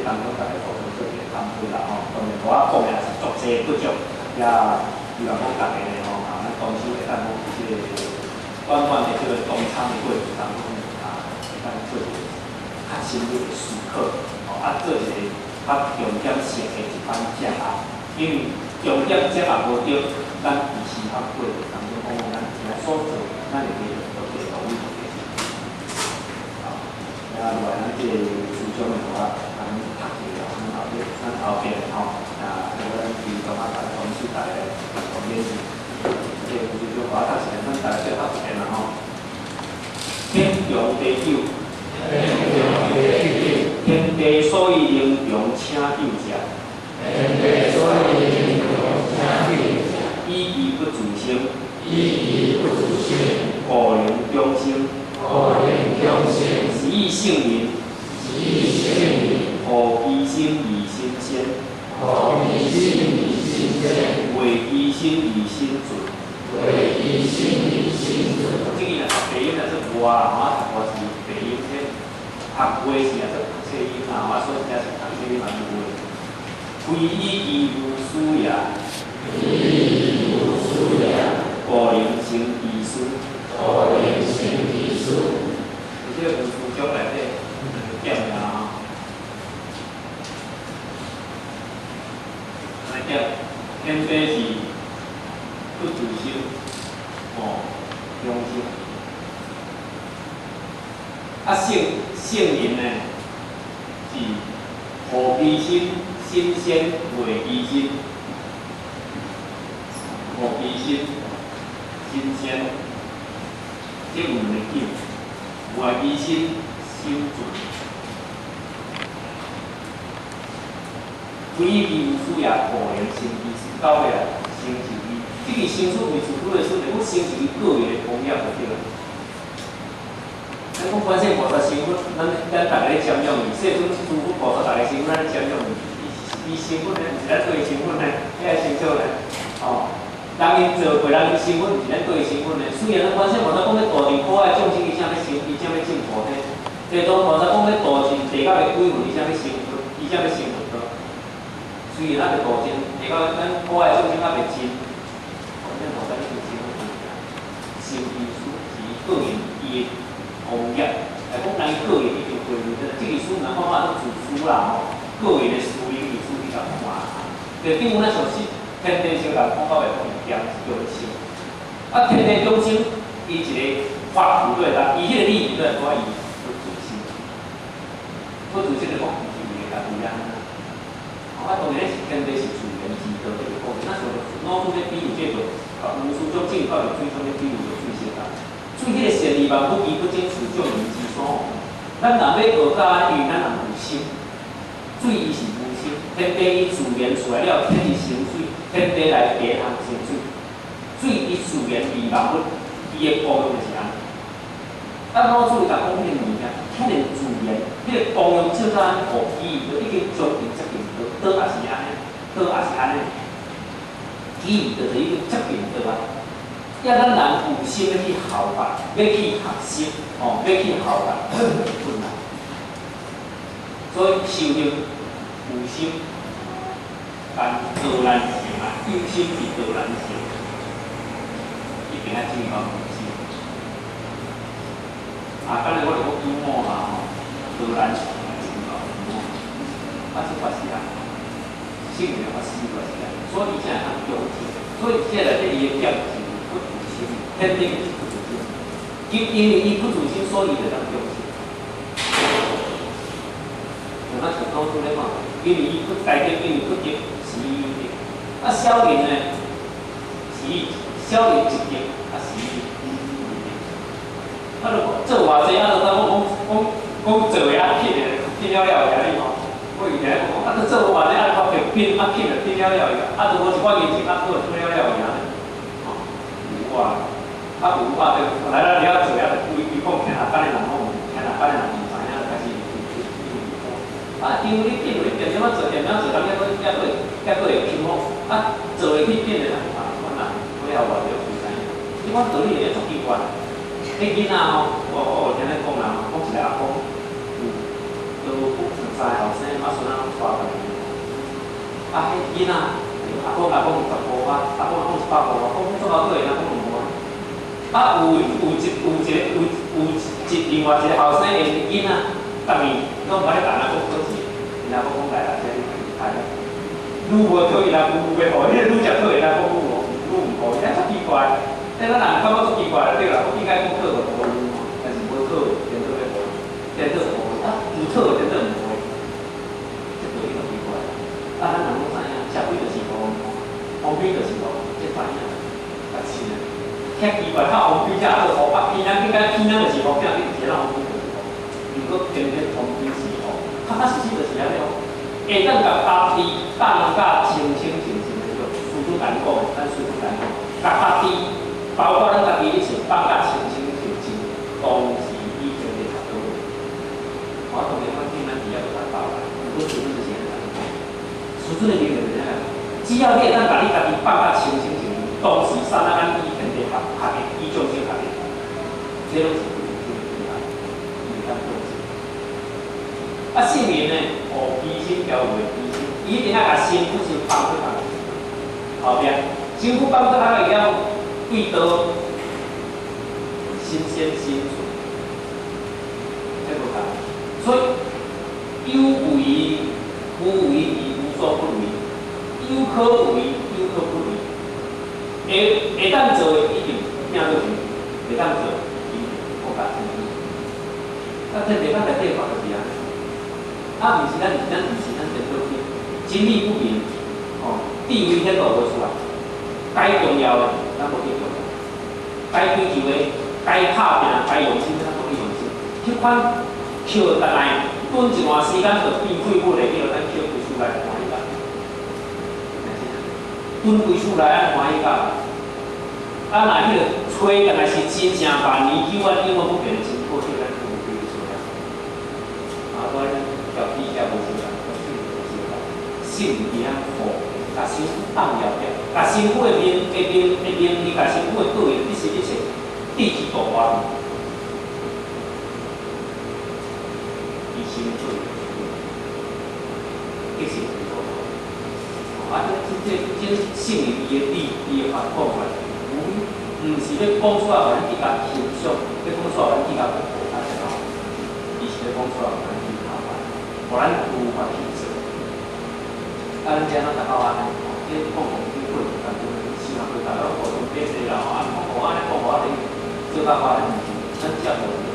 當中，大家互相做一個探討啦吼。當然我講的也是足濟不足，也希望講大家呢吼，啊，咱同修會當講這個短短的這個同參的過程當中，啊，會當做一個較深入的思考，吼，啊，做一個較重點性的一番結合，因為重點結合無對，咱佇思考過程當中，講咱現所做，咱會記得做這個道理。好，啊，落來咱這個師長的話，咱讀一下，咱後壁，咱後壁吼，啊，咱其中啊，大家同修大家共勉之。這個師長話讀一下，咱大家做讀一遍啦吼。天長地久，天地所以能長請幼者，天地所以能長請幼者，以其不自生，以其不自生，故能長生，故能長生，是以聖人，是以聖人，護其身而身先，護其身而身先，衛其身而身存。衛其身而身存。這個若讀白音若做歌啦，吼，讀歌是白音，這讀話是若做讀冊音啦，吼，所以這是讀冊音嘛是話。非以其無私也，非以其無私也，故能成其事。故能成其事。這個吳書長內底點啦吼，來點，天地是不自生，哦，長生。啊，聖聖人呢，是護其身，身先，衛其身，護其身，身先，這有兩個境，衛其身，身存。非以其無私也，故能成其事。到尾啊，成就伊。這個成事為自主的事，就講成就伊個人的功業就對了。咱講觀世菩薩成佛，咱咱逐家咧瞻仰伊，世尊諸佛菩薩逐家成佛，咱咧瞻仰伊。伊成佛呢，毋是咱對伊成佛呢，遐個成就呢，吼。人𪜶做過，人𪜶成佛，毋是咱對伊成佛呢。雖然咱觀世菩薩講欲度盡苦海眾生，伊才欲成，伊才欲證菩提。地藏菩薩講欲度盡地獄的鬼魂，伊才欲成佛，伊才欲成佛道。雖然咱未度盡，地獄咱苦海眾生猶未盡，觀世菩薩已經成佛，成其事是伊個人伊的功業，來講人伊個人已經歸位，這個事若看看做自私啦吼，個人的私利意思去共看。就等於咱上是天地相共講到會講長長生，啊天地長生，伊一個法符對啦，伊彼個理對講伊不自生，不自生就講毋是為家己安怎。啊，當然是天地是自然之道，這個講，咱像老子咧比喻這個，甲吳師長正教的水中咧比喻做水色啊。水彼個善利萬物，其不爭，此眾人之所惡。咱若欲學甲因為咱人有心，水伊是無心，天地伊自然出來了，天地成水，天地來第一項成水，水伊自然利萬物，伊的功用就是按呢。啊，老子伊共講彼個物件，遐爾自然，彼個功用做到按呢，哦，伊就已經將近接近道，道也是按呢，道也是按呢，伊就是已經接近道啊。要咱人有心欲去效法，欲去學習，吼，欲去效法，困難。所以修行有心，但道難成啊，有心是道難成，一定愛注意講有心。啊，剛才我就講有我啦吼，道難成啊，注意講有我。啊，這法是啊，聖人法師嘛是啊，所以伊才會通長生。所以這內底伊的點是不自生，天地是不自生。因為伊不自生，所以伊就當長生。像咱像老子咧講，因為伊不大德，因為不得，是伊有德。啊，小人呢，是伊小人一德，啊是伊有德。啊，就做偌濟，啊，就當講講講做的啊，騙的騙了了去你吼。我以前講，啊，都做偌濟，啊，發覺變啊，騙就騙了了去，啊，都無一寡銀錢，啊，過騙了了去安尼。吼，有啊，啊有啊，就來咱遐做啊，就規規講聽下班的人攏聽下班的人毋知影，開始啊，因為你變會變，點仔做，點仔做，人抑閣抑閣抑閣會輕好，啊，做會去變的人啊，我若尾後偌濟毋知影。這款道理會足奇怪。彼囡仔吼，我有聽咧講啦，講一個阿公，有都講三個後生，啊孫仔攏啊，彼囡仔，阿公阿公10箍啊，阿公阿公100箍啊，讲足够讨的，阿公毋爱。啊，有有一有一个有有一另外一個後生的囡仔，逐年攏毋捌咧共阿公討錢，𪜶阿公講來啦，這你來啦。愈無討伊阿公愈欲予，彼个愈食討伊阿公愈無愈毋予，遐足奇怪。咱咱人感覺足奇怪對啦，我應該講討就予伊，但是無討，顛倒欲予，顛倒予，啊有討顛倒毋予，這道理就奇怪。啊，咱人攏知影，社會就是無，風水就是無，這知影，啊是啊。遐奇怪，較風水才做予，啊偏人應該偏人就是予，偏你是咱風水就是予，毋過偏偏風水是予，確確實實就是按呢哦。會當共家己放甲清清淨淨的，就師尊共你講的，咱師尊共你講，共家己包括咱家己一切放甲清清淨淨，當時已經咧合到。我當然我聽咱佇遐就來包啦，毋過師尊就是按呢共你講，師尊的理論就是按呢，只要你會當共你家己放甲清清淨淨，當時剎那間與天地合合的，與眾生合的，這攏是有伊會當做。啊，聖人呢，哦，悲心調為悲心，伊一定愛共身軀先放出來，後壁身軀放出來了，對道心先心存，這無仝。所以有為無為而無所不為，有可為有可不為。會會當做的一定拼做成，袂當做一定無甲成。啊，這地方內底法就是按呢。啊，毋是咱，毋是咱，毋是咱顛倒去，真理不明，哦，智慧顯露無出來。該重要的，咱無去重要；該追求的，該拍拚、該用心，咱無去用心。彼款捡轉來，轉一段時間就變廢物的，叫咱捡規厝內歡喜甲。轉規厝內按歡喜甲。啊，若彼個吹轉來是真正萬年久遠，永遠不變的真好，叫咱有規厝內。啊，我調比較無相共，無相共。聖人伫遐護，共身軀放了了，共身軀的名的名的名利，共身軀的個人，一切一切，置之度外。伊心做，激成做。啊，這這這聖人伊的理，伊的法講出來，無毋是欲講出來，予咱去共欣賞，欲講出來，予咱去共學，啊，這樣，伊是欲講出來，予咱去明白，予咱有法去做。啊，咱遮咱逐到按呢，吼，這講講這過程當中，時間過大了，互相比較啦，吼，啊，講按呢講無啊，做到我按呢，毋是，咱只做。